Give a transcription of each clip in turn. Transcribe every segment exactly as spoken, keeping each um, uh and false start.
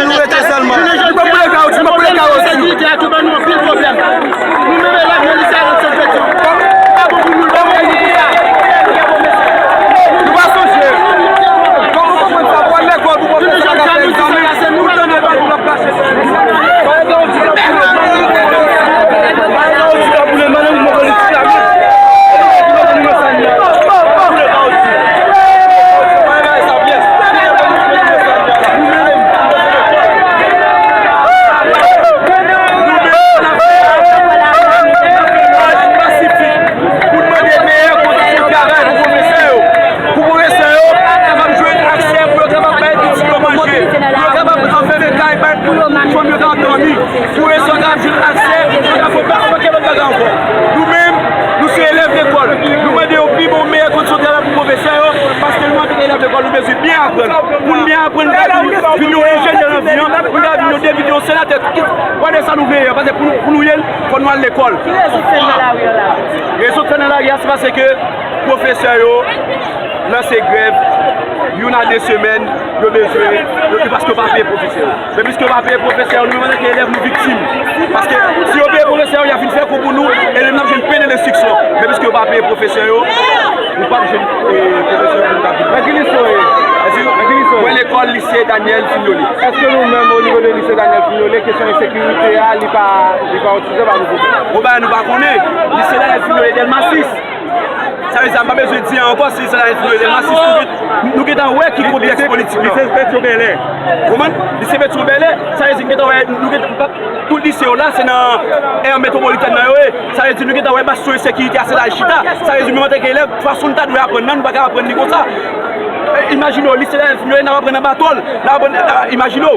Nou rete sèlman. Mwen pou le kawo, mwen pou le kawo, se nou. Sekirite a tou ban nou anpil pwoblèm. Nou menm elèv nan lise a rann sèt Petyon. Pa bon pou nou, pa bon pou nou konsa. Nou pa sonje. Kòman w konprann sa? Pou al lekòl, pou pwofesè a ka fè egzamen, pou tande pa nou l ap kache. Pou n mande meyè kondisyon travay pou pwofesè yo, pou pwofesè yo kapab jwenn aksè, pou yo kapab bay pitit yo manje, pou yo kapab fè fèmen kay, bay fanm yo ka dòmi, pou pwofesè yo kapab jwenn aksè, pou yo kapab fè anpil lòt bagay ankò. Nou menm, nou se elèv lekòl. Nou mande yon pi bon, meyè kondisyon travay pou pwofesè yo, paske nou antanke elèv lekòl, nou bezwen byen aprann. Pou n byen aprann, nou ka vin, vin yon enjenyè nan vi an, nou ka vin yon depite, yon senatè, tout, whatever sa nou vle ye, paske pou nou, pou nou ye l, fò nou al lekòl. Ki rezon k fè n nan lari an la? Rezon k fè n nan lari a, se paske pwofesè yo lanse grèv youn a de semèn, yo bezwen, yo, paske yo pa peye pwofesè yo. Men piske yo pa peye pwofesè yo, nou menm antanke elèv, nou viktim. Paske si yo peye pwofesè yo, y ap vin fè kou pou nou, e nou, n ap jwenn pen de lenstriksyon. Men piske yo pa peye pwofesè yo, nou p ap jwenn, e, pwofesè yo pou nou ta vin. Nan ki lise w ye? Nan ki lise w ye? Mwen lekòl lise Daniel Fignolé. Èske nou menm, o nivo de lise Daniel Fignolé, kesyon ensekirite a, li pa, li pa yon sijè pa nou pou nou? Bon, bagay nou pa konnen. Lise Daniel Fignolé, Dèlma sis. Sa vle di, m pa bezwen di ankò si lise Daniel Fignolé, Dèlma sis, nou gen, nou gentan wè ki kontèks politik lan. Lise Petyon Bèlè. Kòman? Lise Petyon Bèlè, sa vle di, nou gentan wè, nou gentan, tout lise yo la, se nan è metwopolitèn nan yo ye. Sa vle di, nou gentan wè bastyon ensekirite a, se la l chita. Sa vle di, nou, antanke elèv, fason n ta dwe aprann nan, nou pa ka aprann li konsa. E, imajine w, lise Daniel Fignolé, n ap aprann anba tòl, n ap aprann, e, imajine w.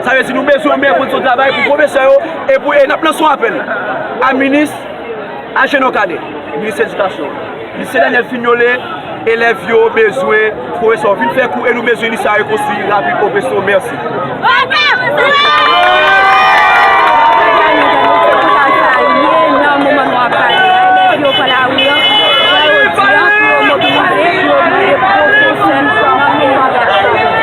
Sa vle di, nou bezwen yon meyè kondisyon travay pou pwofesè yo, e pou, e n ap lanse yon apèl a minis, a Jeannot Cadet, minis edikasyon. Lise Daniel Fignolé, elèv yo bezwen pwofesè yo vin fè kou e nou bezwen lise a rekonstwi rapid o presto. Mèsi. Nan moman nou ap pale a, elèv yo pran lari an, jodi a, pou yo mobilize, pou yo mande pwofesè nan moman n ap pale.